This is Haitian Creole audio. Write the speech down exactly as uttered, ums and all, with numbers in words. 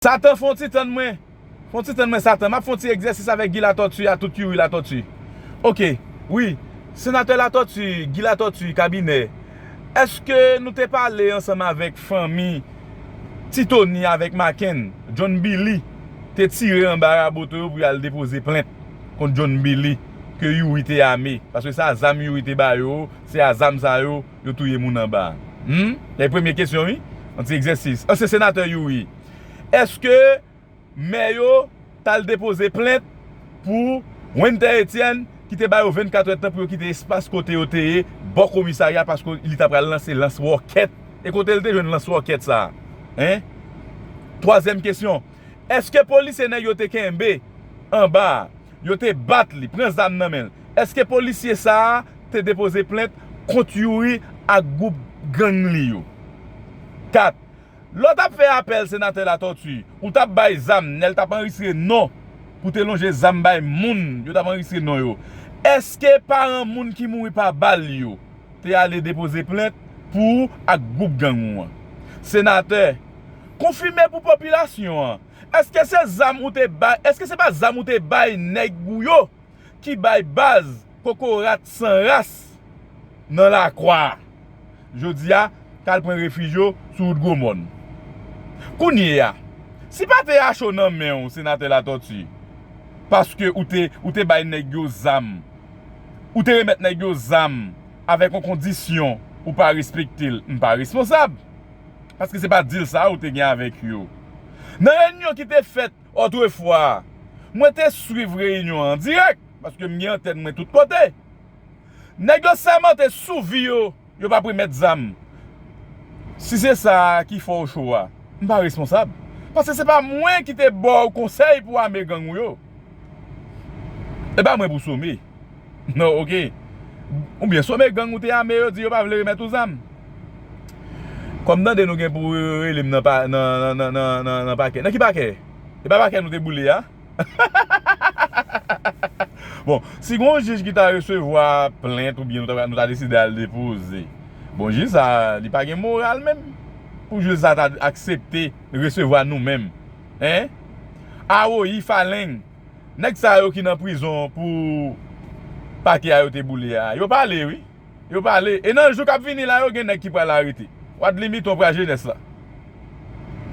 Satan, fè yon ti tann mwen. Fè yon ti tann mwen, Satan. M ap fè yon ti egzèsis avèk Guy Latortue a, tout Youri Latortue. Oke, wi. Senatè Latortue, Guy Latortue, kabinè. Èske nou te pale ansanm avèk fanmi Ti Tony avèk Maken, John Billy te tire anba raboto yo pou y al depoze plent kont John Billy ke Youri te ame? Paske se a zam Youri te ba yo, se a zam sa yo, yo touye moun anba. Hmm? Se premye kesyon, wi. Yon ti egzèsis. Ansyen senatè Youri, èske mè yo t al depoze plent pou Wenter Etienne, ki te ba yo vennkat èdtan pou yo kite espas kote yo te ye, bò komisarya, paske li t ap pral lanse lans wòkèt. E kote l te jwenn lans wòkèt sa a? Hein? Twazyèm kesyon, èske polisye nèg yo te kenbe anba a, yo te bat li, pran zam nan men l, èske polisye sa a te depoze plent kont Youri ak gwoup gang li yo? Kat, lè w t ap fè apèl senatè Latortue, ou t ap bay zam, Nèl t ap anrejistre non pou te lonje zam bay moun, yo t ap anrejistre non yo. Èske paran moun ki mouri pa bal yo te ale depoze plent pou ou ak gwoup gang ou an? Senatè, konfime pou popilasyon an, èske se zam ou te bay, èske se pa zam ou te bay nèg ou yo ki bay baz kokorat san ras nan Lakwa a? Jodi a, k al pran refij yo sou wout Gwomòn. Kounye a, si pa te acho nan men w, senatè Latortue, paske ou te, ou te bay nèg yo zam, ou te remèt nèg yo zam avèk yon kondisyon ou pa respekte l, m pa responsab. Paske se pa dil sa ou te gen avèk yo. Nan reyinyon ki te fèt otrefwa, mwen te swiv reyinyon an dirèk, paske m gen antèn mwen tout kote. Nèg yo sèmante sou vi yo, yo p ap remèt zam. Si se sa ki fè w cho a, m pa responsab. Paske se pa mwen ki te ba w konsèy pou w ame gang ou yo. E pa mwen pou w some. Non, oke. Oubyen some gang ou te ame yo, di yo pa vle remèt ou zam. Kòm tande nou gen pou rele m nan pa-, nan, nan, nan, nan, nan, nan pakè. Nan ki pakè? E pa pakè nou te boule a? Bon, si gen yon jij ki ta resevwa plent oubyen nou ta, nou ta deside al depoze, bon, jij sa, li pa gen moral menm. Pou jij sa ta aksepte resevwa nou menm. Hein? Awoyi, Faleng, nèg sa yo ki nan prizon pou pakè a yo te boule a, yo pale, wi. Yo pale. E nan jou k ap vini la, yo gen nèg ki pral arete. Wadlimiton pral jenès la.